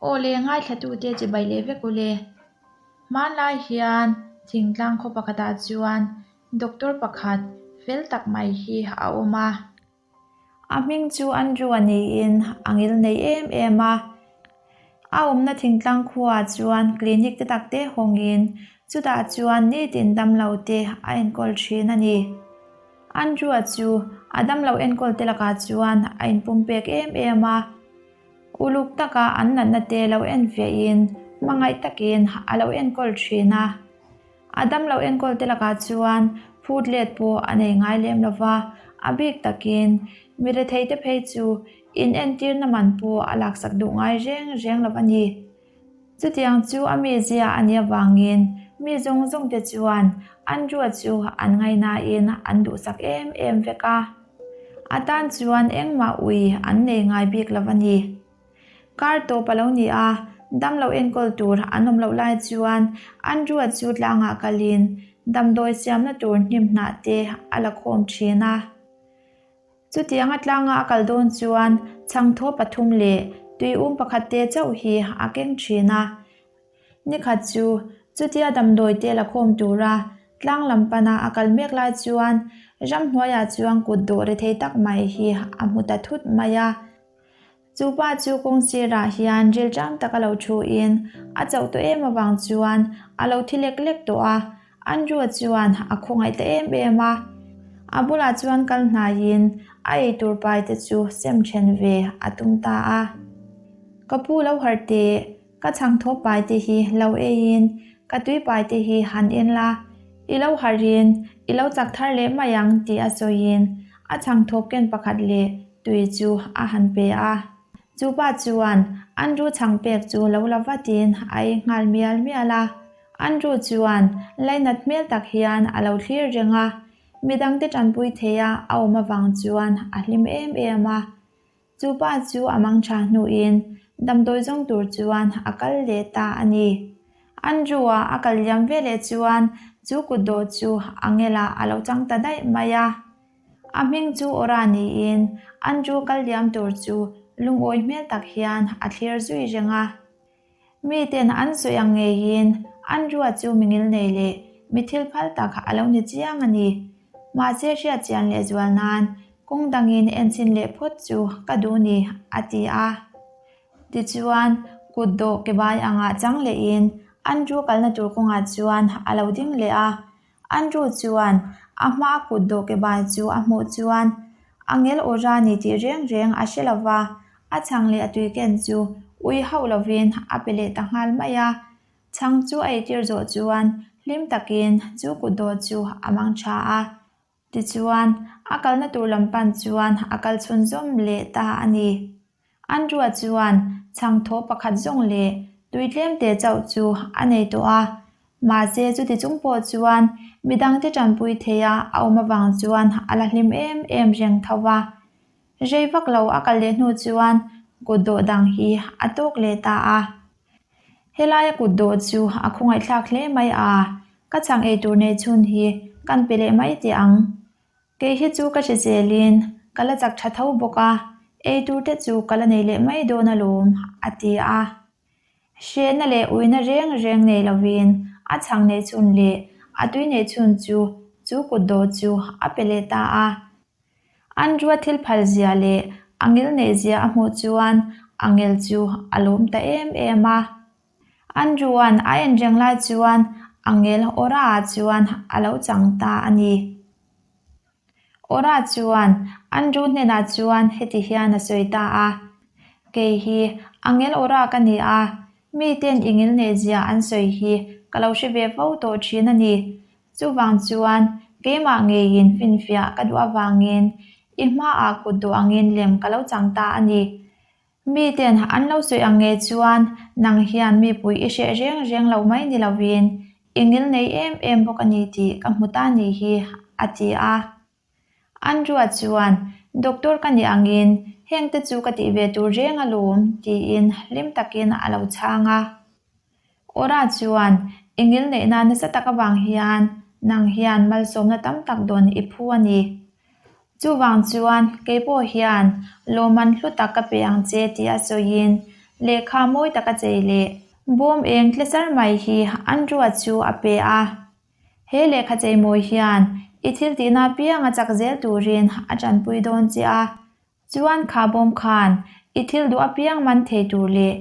Aw le, ngaithlatute chibai leh vek u le. Hmanlai hian thingtlang khaw pakhatah chuan doctor pakhat fel tak mai hi a awm a. A hming chu Andrew a niin a ngil nei em em a. A awmna thingtlang khuaah chuan clinic te tak te hawngin chutah chuan nitin damlo te a enkawl thin a ni. Andrew-a chu a damlo enkawl te lakah chuan a inpumpek em em a. Uluk taka an natna te lo enfiahin hmangaih takin a lo enkawl thin a. A damlo enkawl te lakah chuan phut let pawh a nei ngai lem lo va, a bik takin mi rethei te phei chu in entirna man pawh a laksak duh ngai reng reng lo a ni. Chutiang chu a mizia a nih avangin mi zawng zawng te chuan Andrew-a chu an ngaihnain an duhsak em em vek a. A tan chuan engmah ui an nei ngai bik lo a ni. Kar tawp a lo ni a, damlo enkawl tur an awm loh lai chuan Andrew-a chu tlangah kalin damdawi siamna tur hnim hnah te a la khawm thin a. Chutianga tlanga a kal dawn chuan chhangthaw pathum leh tuium pakhat te chauh hi a keng thin a. Nikhat chu chutia damdawi te la khawm tura tlang lam pana a kal mek lai chuan ramhnuaiah chuan kut dawh rethei tak mai hi a hmu ta thut mai a. Chu pa chu kawng sirah hian ril ṭam tak a lo ṭhuin a chauh tawh em avang chuan a lo thi lek lek tawh a. Andrew-a chuan a khawngaih ta em em a. A bulah chuan kal hnaiin a eitur pai te chu sem ṭhen ve a tum ta a. Ka pu lo harh teh, ka chhangthaw pai te hi lo eiin ka tui pai te hi han en la, i lo harhin i lo chak thar leh mai ang tih a sawiin a chhangthawp ken pakhat leh Tui chu a han pe a. Chu pa chuan Andrew chhang pek chu lo la vatin a ei nghal mial mial a. Andrew chuan lainat hmel tak hian a lo thlir reng a, midangte tanpui theia a awm avang chuan a hlim em em a. Chu pa chu a mang tha hnuin damdawi zawng tur chuan a kal leh ta a ni. Andrew-a a kal liam veleh chuan chu kutdawh chu a ngelah a lo chang ta daih mai a. A hming chu Ora niin Andrew kal liam tur chu lungawi hmel tak hian a thlir zui reng a. Miten an sawi ang ngeiin Andrew-a chu mi ngilnei leh mi thil phal tak a lo ni chiang a ni. Mahse hriat chian leh zual nan kawng dangin enchhin leh phawt chu ka duh ni, a ti a. Tichuan, kut dawh ke bai angah chang lehin Andrew kalna tur kawngah chuan a lo ding leh a. Andrew chuan a hma kut dawh ke bai chu a hmuh chuan a ngel aw ra ni tih reng reng a hre lo va, a chhang leh a tui ken chu ui hauh lovin a pe leh ta nghal mai a. Chhang chu a eitir zawh chuan hlim takin chu kut dawh chu a mang tha a. Tichuan, a kalna tur lam pan chuan a kal chhunzawm leh ta a ni. Andrew-a chuan chhangthaw pakhat zawng leh tui tlemte chauh chu a nei tawh a, mahse chuti chung pawh chuan midangte tanpui theia a awm avang chuan a la hlim em em reng tho va. Rei vak lo a kal leh hnu chuan kut dawh dang hi a tawk leh ta a. Helaia kut dawh chu a khawngaihthlak hle mai a, ka chhang ei tur nei chhun hi kan pe leh mai teh ang. Kei hi chu ka hre zelin ka la chak tha tho bawk a, ei tur te chu ka la nei leh mai dawn alawm, a ti a. Hrehna leh uina reng reng nei lovin a chhang nei chhun leh a tui nei chhun chu chu kut dawh chu a pe leh ta a. Andrew-a thil phal zia leh a ngil neih zia a hmuh chuan a ngel chu a lawm ta em em a. Andrew-a'n a en reng lai chuan a ngel Ora-ah chuan a lo chang ta a ni. Ora chuan Andrew hnenah chuan heti hian a sawi ta a, Kei hi a ngel Ora ka ni a, miten i ngil neih zia an sawi hi ka lo hre ve fo tawh thin a ni. Chuvang chuan keimah ngeiin finfiah ka duh avangin i hmaah kut duh angin lem ka lo chang ta a ni. Miten an lo sawi ang nge chuan nang hian mipui i hreh reng reng lo mai ni lovin i ngil nei em em bawk a ni tih ka hmu ta ni hi, a ti a. Andrew-a chuan, Doctor ka nih angin hengte chu ka tih ve tur reng alawm, tiin hlim takin a lo chhang a. Ora chuan, I ngil neihna nasa tak avang hian nang hian malsawmna tam tak dawn i phu a ni. Chuvang chuan kei pawh hian lawmman hlu tak ka pe ang che tih a sawiin Lehkha mawi taka chei leh bawm eng tle sar mai hi Andrew-a chu a pe a. He lehkha chei mawi hian i thil tihna apianga chak zel turin a tanpui dawn che a. Chuan kha bawm khan i thil duh apiang man thei tur leh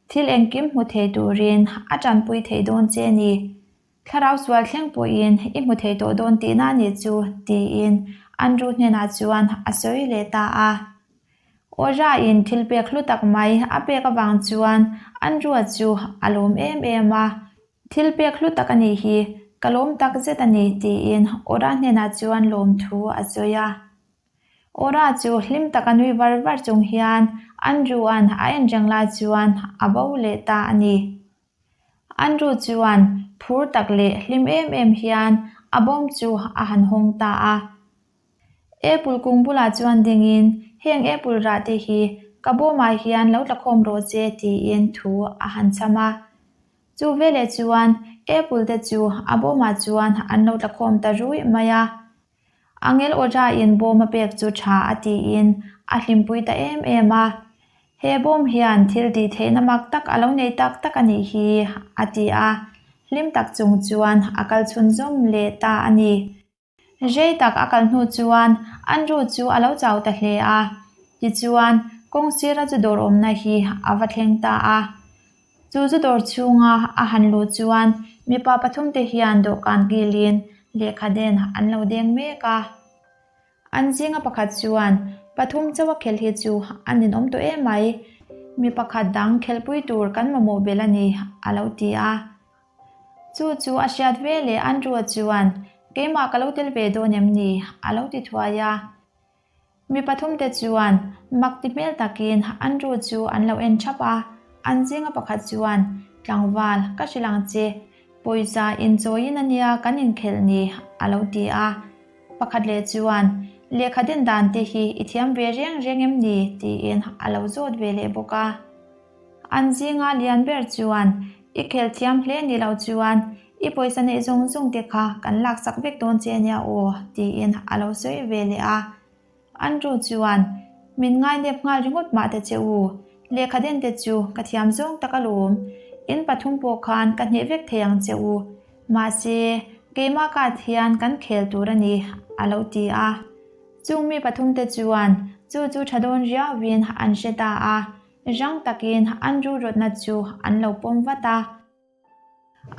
thil engkim hmu thei turin a tanpui thei dawn che a ni. Thlarau sual thleng pawhin i hmu thei tawh dawn tihna a nih chu, tiin Andrew hnenah chuan a sawi leh ta a. Aw-ra-in thil pek hlu tak mai a pek avang chuan Andrew-a chu a lawm em em a. Thil pek hlu tak a nih hi, ka lawm tak zet a ni, tiin Aw-ra hnenah chuan lawmthu a sawi a. Aw-ra chu hlim taka nui var var chung hian Andrew-a'n a en reng lai chuan a bo leh ta a ni. Andrew chuan phur tak leh hlim em em hian a bawm chu a han hawng ta a. Apple kung bulah chuan dingin, Heng apple rah te hi ka bawmah hian lo tlakhawm rawh che tiin thu a han chham a. Chu veleh chuan apple te chu a bawmah chuan an lo tlakhawm ta ruih mai a. Angel Aw-in bawm a pek chu tha a tiin a hlimpui ta em em a. He bawm hian thil tih theihna mak tak a lo nei tak tak a nih hi, a ti a. Hlim tak chung chuan a kal chhunzawm leh ta a ni. Rei tak a kal hnu chuan Andrew chu a lo chau ta hle a. Tichuan, kawng sira chu dawr awmna hi a va thleng ta a. Chu zu dawr chhunga a han luh chuan mipa pathumte hian dawhkan kilin lehkha den an lo deng mek a. An zinga pakhat chuan, Pathum chauha khelh hi chu a ninawm tawh em mai, mi pakhat dang khelhpui tur kan mamawh belh a ni, a lo ti a. Chu chu a hriat ve leh Andrew-a chuan, Keimah ka lo tel ve dawn em ni? a lo ti thuai a. Mi pathumte chuan mak ti hmel takin Andrew chu an lo en thap a, an zinga pakhat chuan, Tlangval, ka hrilh ang che, pawisa inchawiin a nia kan inkhelh ni, a lo ti a. Pakhat leh chuan, Lehkha den dan te hi i thiam ve reng reng em ni? tiin a lo zawt ve leh bawk a. An zinga lian ber chuan, I khel thiam hle ni lo chuan i pawisa neih zawng zawng te kha kan laksak vek dawn che ania aw, tiin a lo sawi ve leh a. Andrew chuan, Min ngainep nghal ringawt mah ta che u, lehkha den te chu ka thiam zawng tak alawm, in pathum pawh khan ka hneh vek thei ang che u, mahse, keimah ka thian kan khel tur a ni, a lo ti a. Chung mi pathum te chuan chu chu tha dawn riauin an hre ta a. Rang takin Andrew rawtna chu an lo pawm vat a.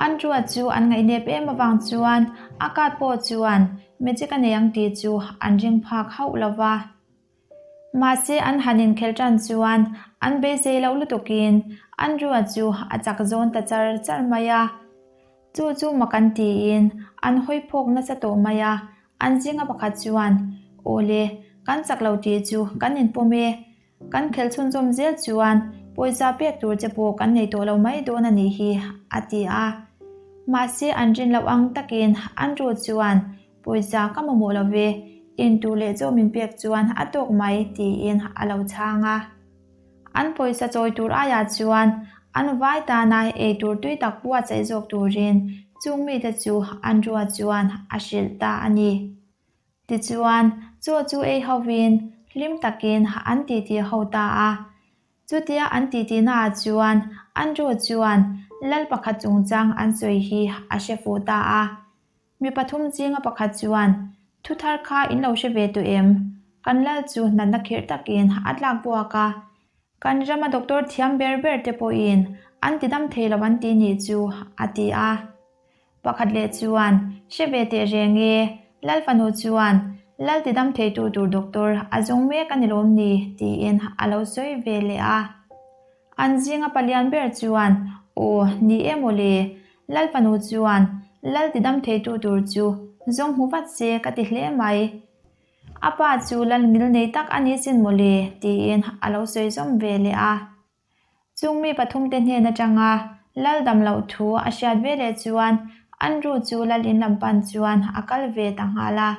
Andrew-a chu an ngaihnep em avang chuan a card pawh chuan magic a nei ang tih chu an ring phak hauh lo va. Mahse an han inkhelh tan chuan an beisei loh lutukin Andrew-a chu a chak zawn ta char char mai a. Chu chu mak an tiin an hawi phawk nasa tawh mai a, an zinga pakhat chuan, Awle, kan chak lo tih chu kan inpawm e, Kan khelh chhunzawm zel chuan pawisa pek tur che pawh kan nei tawh lo mai dawn a nih hi, a ti a. Mahse an rin loh ang takin Andrew chuan pawisa ka mamawh lo ve, in tur leh chaw min pek chuan a tawk mai tiin a lo chhang a. An pawisa chawi tur aiah chuan an vai tana ei tur tui tak buatsaih zawk turin chung mite chu Andrew-a chuan a hrilh ta a ni. Tichuan, chaw chu ei hovin hlim takin an titi ho ta a. Chutia an titinaah chuan Andrew chuan lal pakhat chungchang an sawi hi a hre fuh ta a. Mi pathum zinga pakhat chuan, Thuthar kha in lo hre ve tawh em? Kan lal chu natna khirh takin a tlak buak a. Kan rama doctor thiam ber ber te pawhin an tidam thei lo an ti nih chu, a ti a. Pakhat leh chuan, Hre ve teh reng e, Lal fanu chuan, Lal tidam theitu tur doctor a zawng mek a ni lawm ni? tiin a lo sawi ve leh a. An zinga palian ber chuan, Aw, ni e maw le, Lal fanu chuan, Lal tidam theitu tur chu zawng hmu vat se ka ti hle mai. A pa chu lal ngil nei tak a ni sin maw le, tiin a lo sawi zawm ve leh a. Chung mi pathumte hnen atanga lal dam loh thu a hriat ve leh chuan Andrew chu lal in lam pan chuan a kal ve ta nghal a.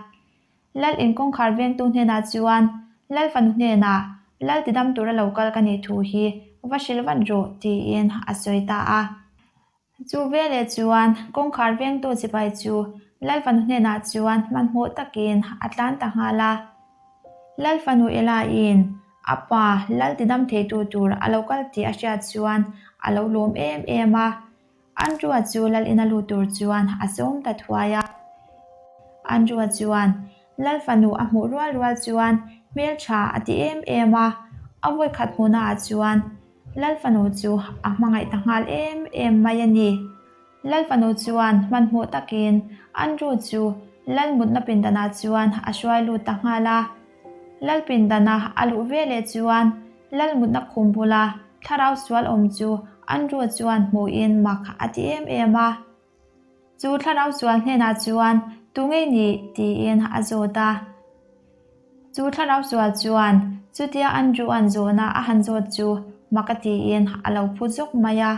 Lal in kawngkhar vengtu hnenah chuan lal fanu hnenah lal tidam tura lo kal ka nih thu hi va hrilh vat rawh tiin a sawi ta a. Chu veleh chuan kawngkhar vengtu sipai chu lal fanu hnenah chuan hmanhmawh takin a tlan ta nghal a. Lal fanu Ela-in. A pa lal tidam theitu tur a lo kal tih a hriat chuan a lo lawm em em a. Andrew-a chu lal ina lut tur chuan a sawm ta thuai a. Andrew-a chuan lal fanu a hmuh rual rual chuan hmeltha a ti em em a, a vawikhat hmuhnaah chuan lal fanu chu a hmangaih ta nghal em em mai a ni. Lal fanu chuan hmanhmawh takin Andrew chu lal mutna pindanah chuan a hruai lut ta nghal a. Lal pindana a luh veleh chuan lal mutna khum bula thlarau sual awm chu Andrew chuan hmuhin mak a ti em em a. Chu thlarau sual hnenah chuan tu ngei nih tiin a zawt a. Chu thlarau sual chuan chutia Andrew-a'n zawhna a han zawt chu mak a tiin a lo phu zawk mai a.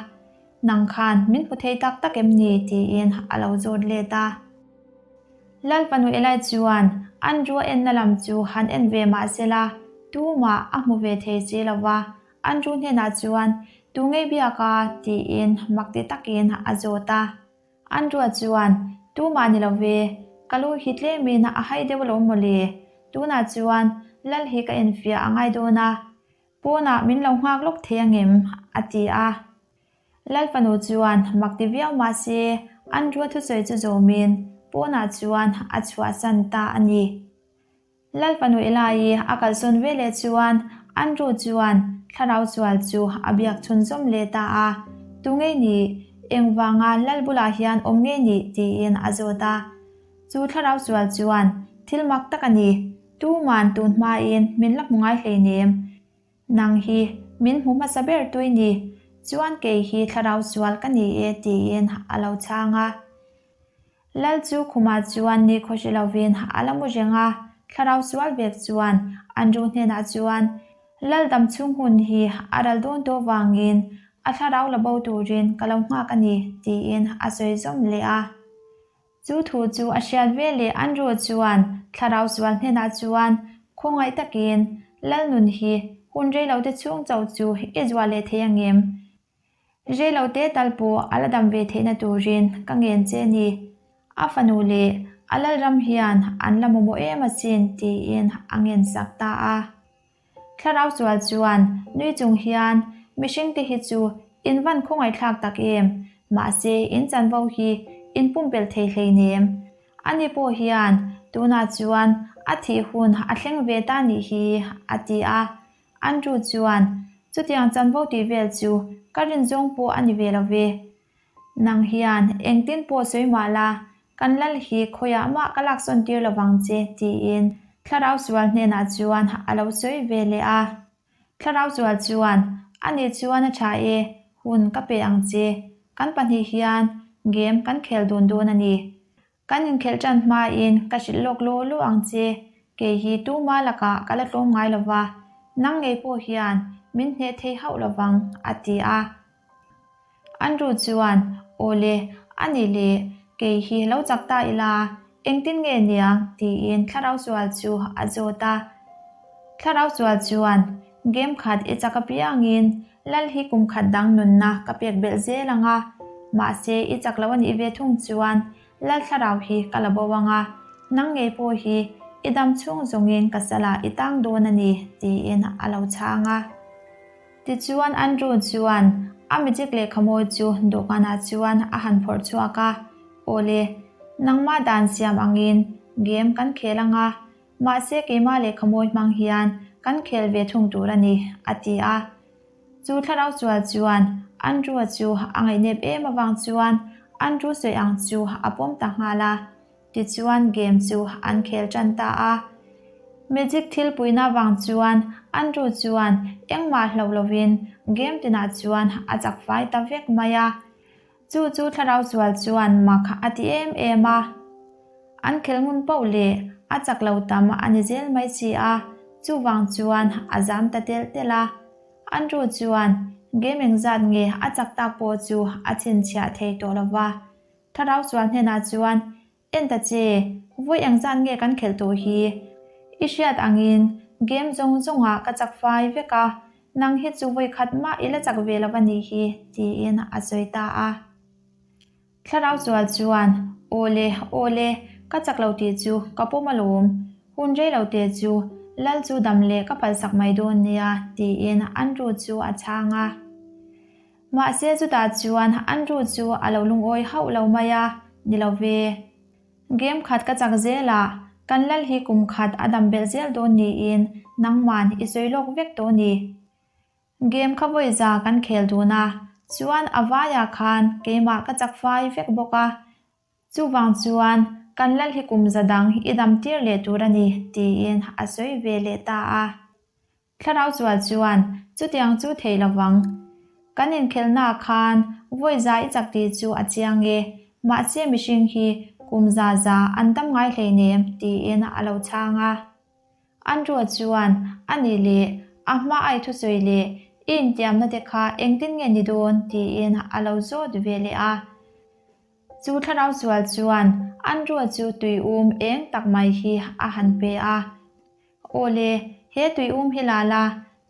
Nang khan min hmu thei tak tak em ni? tiin a lo zawt let a. Lal fanu Eli chuan Andrew-a enna lam chu han en ve mah sela tumah a hmu ve thei si lo va. Andrew hnenah chuan, Tu ngei biak a? tiin mak ti takin a zawt a. Andrew-a chuan, Tumah ni lo ve, ka lu hi tlemin a hai deuh alawm mawle. Tunah chuan Lal hi ka enfiah a ngai dawn a, pawnah min lo nghak lawk thei angem? a ti a. Lal fanu chuan mak ti viau mah se Andrew-a thusawi chu zawmin pawnah chuan a chhuahsan ta a ni. Lal fanu Eli a kalsawn ve leh chuan Andrew chuan thlarau sual chu a biak chhunzawm leh ta a, Tu ngei nih? Engvanga Lal bulah hian awm ngei nih? tiin a zawt a. Chu thlarau sual chuan, Thil mak tak a ni, tuman tun hmain min la hmu ngai hleinem. Nang hi min hmu hmasa ber tui ni, chuan kei hi thlarau sual ka ni e tiin a lo chhang a. Lal chu khumah chuan ni khawhri lovin a la mu reng a, thlarau sual vek chuan Andrew hnenah chuan Lal dam chhung hun hi a ral dawn tawh vangin a thlarau la bo turin ka lo nghak a ni tiin a sawi zawm leh a. Chu thu chu a hriat ve leh Andrew chuan thlarau sual hnenah chuan khawngaih takin Lal nun hi hun reilote chhung chauh chu i zuah leh thei angem? Reilote tal pawh a la dam ve theihna turin ka ngen che ni. A fanu leh a lalram hian an la mamawh em asin tiin a ngen sak ta a. Thlarau sual chuan nui chung hian mihringte hi chu in van khawngaihthlak tak em, mahse in chanvo hi in pumpelh thei hleinem. Ani pawh hian tunah chuan a thih hun a thleng ve ta nih hi a ti a. Andrew chuan, Chutiang chanvo tih vel chu ka rin zawng pawh a ni ve lo ve. Nang hian engtin pawh sawi mah la, kan lal hi khawiah mah ka laksawn tir lo vang che, tiin thlarau sual hnenah chuan a lo sawi ve leh a. Thlarau sual chuan, Ani chuan a tha e, hun ka pe ang che. Kan pahnih hian game kan khel dun dawn a ni. Kan inkhelh tan hmain ka hrilh lawk law law ang che, kei hi tuma lakah ka la tlawm ngai lo va, nang ngei pawh hian min hneh thei hauh lo vang, a ti a. Andrew chuan, Aw le, a nih le, kei hi lo chak ta ila, engtin nge niang? tiin thlarau sual chu a zawt a. Thlarau sual chuan, Game khat i chak apiangin Lal hi kum khat dang nunna ka pek belh zel ang a, mahse i chak lo a nih ve thung chuan Lal thlarau hi ka la bo ang a, nang ngei pawh hi i dam chhung zawngin ka salah i tang dawn a ni, tiin a lo chhang a. Tichuan Andrew chuan a magic lehkhamawi chu dawhkanah chuan a han phawrh chhuak a, Awle, nangmah dan siam angin game kan khel ang a, Mahse keimah lehkhamawi hmang hian kan khel ve thung tur a ni, a ti a. Chu thlarau sual chuan Andrew-a chu a ngaihnep em avang chuan Andrew sawi ang chu a pawm ta nghal a. Tichuan game chu an khel tan ta a. Magic thil puihna avang chuan Andrew chuan engmah hlauh lovin game tinah chuan a chak fai ta vek mai a. Chu chu thlarau sual chuan mak a ti em em a. An khel ngun poh leh a chak lo tam a ni zel mai si a, chuvang chuan a zam ta telh telh a. Andrew chuan game engzat nge a chak tak pawh chu a chhinchhiah thei tawh lo va. Thlarau sual hnenah chuan En ta che, vawi engzat nge kan khelh tawh hi? I hriat angin game zawng zawngah ka chak fai vek a, nang hi chu vawi khat mah i la chak ve lo a nih hi, tiin a sawi ta a. Thlarau chual chuan, Aw le, aw le, ka chak lo tih chu ka pawm alawm. Hun rei lo te chu. Lal chu dam leh ka phalsak mai dawn nia, tiin Andrew chu a chhang a. Mahse chutah chuan Andrew chu a lo lungawi hauh lo mai a, Ni lo ve. Game khat ka chak zel a, kan lal hi kum khat a dam belh zel dawn niin nangman i sawi lawk vek tawh ni. Game kha vawi za kan khel dun a, chuan a vaiah khan keimah ka chak fai vek bawk a. Chuvang chuan kan lal hi kum za dang i dam tir leh tur a ni, tiin a sawi ve leh ta a. Thlarau chual chuan chutiang chu thei lo vang. Kan inkhelhnaah khan vawi za i chak tih chu a chiang e, mahse mihring hi kum za za an dam ngai hleinem, tiin a lo chhang a. Andrew chuan, A nih leh, a hma ai thusawi leh i intiamna te kha engtin nge ni dawn? tiin a lo zawt ve leh a. Chu thlarau sual chuan Andrew chu tui um eng tak mai hi a han pe a. Aw le, he tui um hi la la,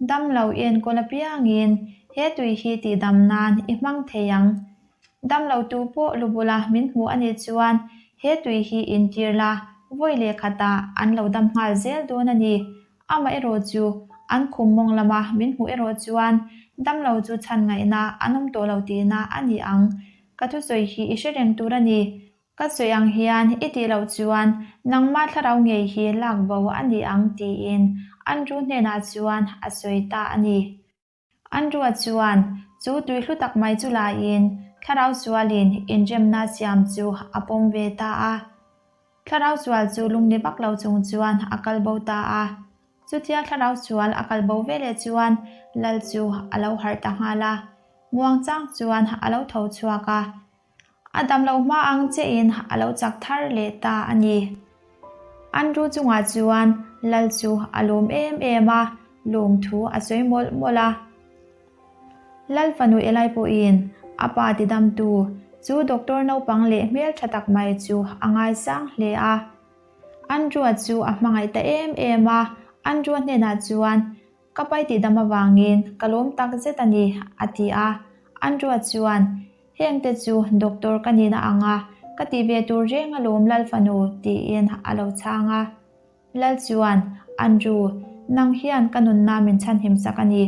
dam lo i enkawl apiangin he tui hi tihdam nan i hmang thei ang. Dam lo tu pawh lu bula min hmuh a nih chuan he tui hi intir la, vawi leh khatah an lo dam nghal zel dawn a ni. Amaherawh chu an khum mawng lama min hmuh erawh chuan dam lo chu chhan ngaihna an awm tawh lo tihna a ni ang. Ka thusawi hi i hre reng tur a ni. Ka sawi ang hian i tih loh chuan nangmah thlarau ngei hi lak bo a ni ang tiin Andrew hnenah chuan a sawi ta a ni. Andrew-a chuan chu tui hlu tak mai chu laiin thlarau sualin inremna siam chu a pawm ve ta a. Thlarau sual chu lungni vak lo chung chuan a kal bo ta a. Chutia thlarau sual a kal bo ve leh chuan Lal chu a lo harh ta nghal a. Muangchang chuan a lo tho chhuak a. A dam lo hma ang chiahin a lo chak thar leh ta a ni. Andrew chungah chuan Lal chu a lawm em em a, lawmthu a sawi mawlh mawlh a. Lal fanu Eli pawhin a pa tidamtu chu doctor naupang leh hmeltha tak mai chu a ngaisang hle a. Andrew-a chu a hmangaih ta em em a, Andrew-a hnenah chuan Ka pai tihdam avangin ka lawm tak zet a ni, a ti a. Andrew-a chuan, Hengte chu doctor ka nihna ang a, ka ti ve tur reng alawm Lal fanu, tiin a lo chhang a. Lal chuan, Andrew, nang hian ka nunna min chhanhim sak a ni.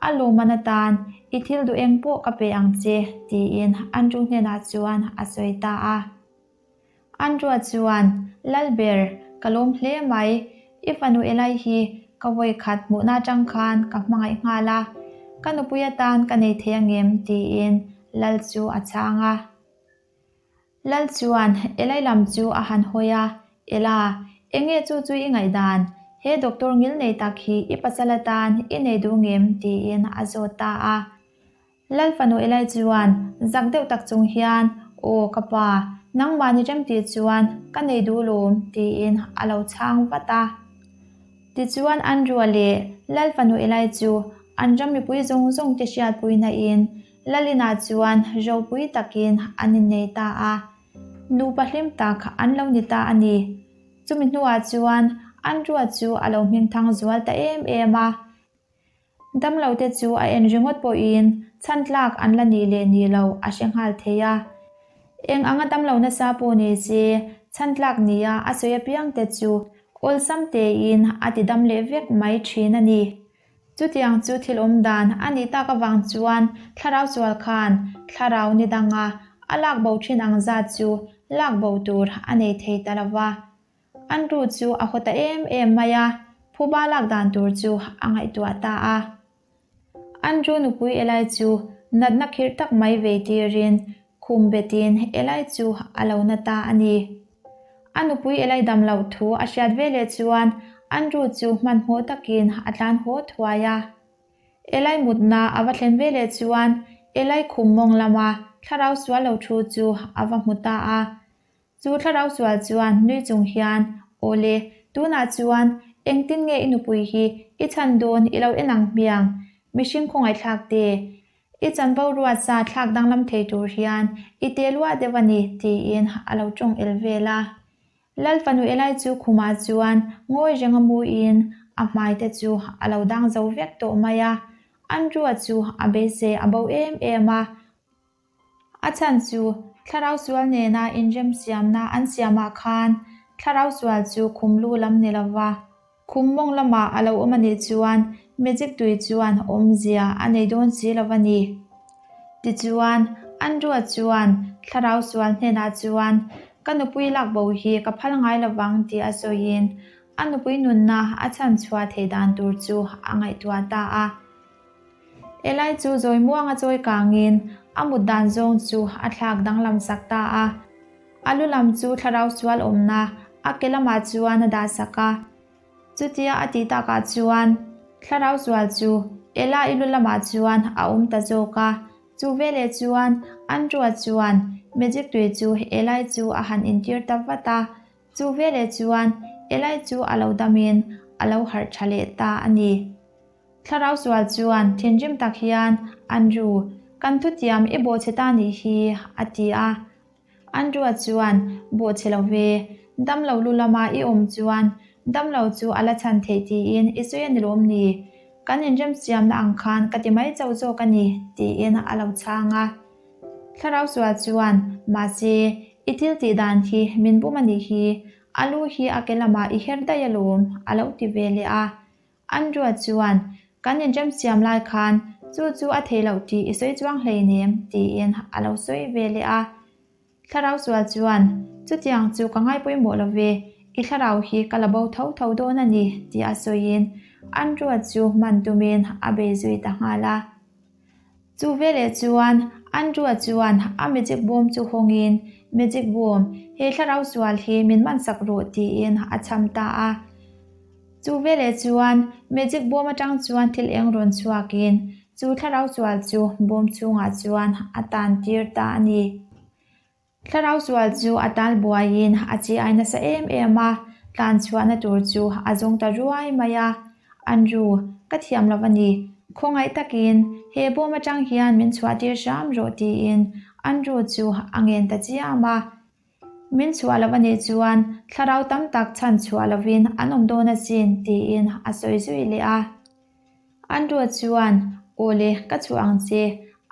A lawmman atan i thil duh eng pawh ka pe ang che, tiin Andrew hnenah chuan a sawi ta a. Andrew chuan, Lalber, ka lawm hle mai. I fanu Eli hi ka vawi khat hmuhna atang khan ka hmangaih nghal a, ka nupui atan ka nei thei angem? tiin Lal chu a chhang a. Lal chuan Eli lam chu a han hawi a, Ela, enge chu chu i ngaihdan? He doctor ngilnei tak hi i pasal atan i nei duh ngem? tiin a zawt ta a. Lal fanu Eli chuan zak deuh tak chung hian, Aw ka pa, nangmah ni rem tih chuan ka nei duh lawm, tiin a lo chhang vat a. Tichuan Andrew-a leh Lal fanu Eli chu an ram mipui zawng zawng te hriatpuina in Lal inah chuan ropui takin an innei ta a. Nupa hlim tak an lo ni ta a ni. Chumi hnuah chuan Andrew-a chu a lo hmingthang zual ta em em a. Damlote chu a en ringawt pawhin chhan tlak an la nih leh nih lo a hre nghal thei a. Eng anga damlo nasa pawh ni se, chhan tlak nia a sawi apiangte chu awlsam tein a ti dam leh vek mai thin a ni. Chutiang chu thil awm dan a nih tak avang chuan thlarau sual khan thlarau ni danga a lak bo thin ang zat chu lak bo tur a nei thei ta lo va. Andrew chu a haw ta em em mai a, phuba lak dan tur chu a ngaihtuah ta a. Andrew nupui Eli chu natna khirh tak mai vei tirin khum betin Eli chu a lo na ta a ni. A nupui Eli dam loh thu a hriat veleh chuan Andrew chu hmanhmawh takin a tlan haw thuai a. Eli mutna a va thlen veleh chuan Eli khum mawng lama thlarau sual lo thu chu a va hmu ta a. Chu thlarau sual chuan nui chung hian, Awle, tunah chuan engtin nge i nupui hi i chhan dawn i lo en ang hmiang? Mihring khawngaihthlak te, i chanvo ruat sa thlak danglam thei tur hian i te luah deuh a ni, tiin a lo tawng el vel a. Lal fanu Elai chu khumah chuan ngawi renga muin a hmai te chu a lo dang zo vek tawh mai a. Andrew-a chu a beisei a bo em em a. A chhan chu thlarau sual nena inremsiamna an siamah khan thlarau sual chu khum lu lam ni lova. Khum mawng lamah a lo awm a nih chuan magic tui chuan awmzia a nei dawn si lo a ni. Tichuan, Andrew-a chuan thlarau sual hnenah chuan, Ka nupui lak bo hi ka phal ngai lo vang tih a sawiin a nupui nunna a chhan chhuah theih dan tur chu a ngaihtuah ta a. Eli chu zawi muanga chawi kangin a mut dan zawng chu a thlak danglam sak ta a. A lu lam chu thlarau sual awmna a ke lamah chuan a dah sak a. Chutia a tih takah chuan thlarau sual chu Ela i lu lamah chuan a awm ta zawk a. Chu veleh chuan Andrew-a chuan magic tui chu Eli chu a han intir ta vat a. Chu veleh chuan Eli chu a lo damin a lo harh tha leh ta a ni. Thlarau sual chuan thinrim tak hian, Andrew, kan thutiam i bawhchhe ta nih hi, a ti a. Andrew-a chuan, Bawhchhe lo ve, damlo lu lama i awm chuan damlo chu a la chhan theih tiin i sawi a ni lawm ni? Kan inremsiamna ang khan ka ti mai chauh zawk a ni, tiin a lo chhang a. Thlarau sual chuan, Mahse, i thil tih dan hi min bum a nih hi, a lu hi a ke lamah i her daih alawm, a lo ti ve leh a. Andrew-a chuan, Kan inremsiam lai khan chu chu a thei loh tih i sawi chuang hleinem, tiin a lo sawi ve leh a. Thlarau sual chuan, Chutiang chu ka ngai pawimawh lo ve, i thlarau hi ka la bo tho tho dawn a ni, tih a sawiin Andrew-a chu man tumin a bei zui ta nghal a. Chu veleh chuan Andrew-a chuan a magic bawm chu hawngin, Magic bawm, he thlarau sual hi min mansak rawh tiin a chham ta a. Chu veleh chuan magic bawm atang chuan thil eng rawn chhuakin chu thlarau sual chu bawm chhungah chuan a tan tir ta a ni. Thlarau sual chu a tal buaiin a chi ai nasa em em a, tlan chhuahna tur chu a zawng ta ruai mai a. Andrew, ka thiam lo a ni. Khawngaih takin he bawm atang hian min chhuah tir hram rawh tiin Andrew chu a ngen ta chiam a. Min chhuah lo a nih chuan thlarau tam tak chhan chhuah lovin an awm dawn asin tiin a sawi zui leh a. Andrew chuan, Aw le, ka chhuah ang che.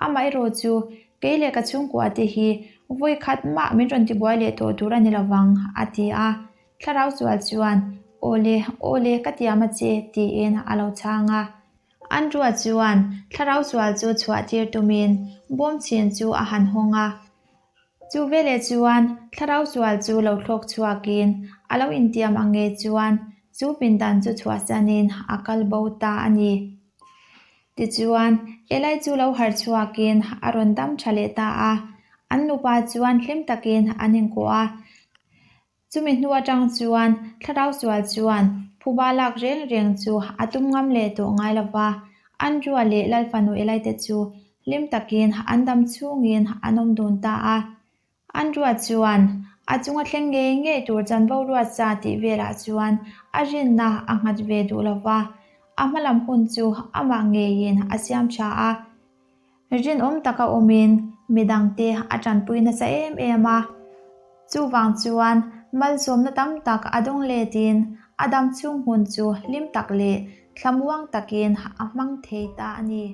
Amaherawh chu, kei leh ka chhungkua te hi vawi khat mah min rawn tibuai leh tawh tur a ni lovang, a ti a. Thlarau sual chuan, Aw le, aw le, ka tiam a che, tiin a lo chhang a. Andrew chuan thlarau sual chu chhuah tir tumin bawm chhin chu a han hawng a. Chu veleh chuan thlarau sual chu lo thlawk chhuakin a lo intiam ang nge chuan chu pindan chu chhuahsanin a kal bo ta a ni. Tichuan, Eli chu lo harh chhuakin a rawn dam tha leh ta a, an nupa chuan hlim takin an inkuah a. Chumi hnu atang chuan thlarau sual chuan phuba lak reng reng chu a tum ngam leh tawh ngai lo va, Andrew-a leh Lalfanu Eli-te chu hlim takin an dam chhungin an awm dun ta a. Andrew-a chuan a chunga thleng ngei ngei tur chanvo ruat sa tih velah chuan a rinna a nghat ve duh lo va, a hmalam hun chu amah ngeiin a siam tha a. Rinawm taka awmin midangte a tanpui nasa em em a, chuvang chuan malsawmna tam tak a dawng letin a dam chhung hun chu hlim tak leh thlamuang takin a hmang thei ta a ni.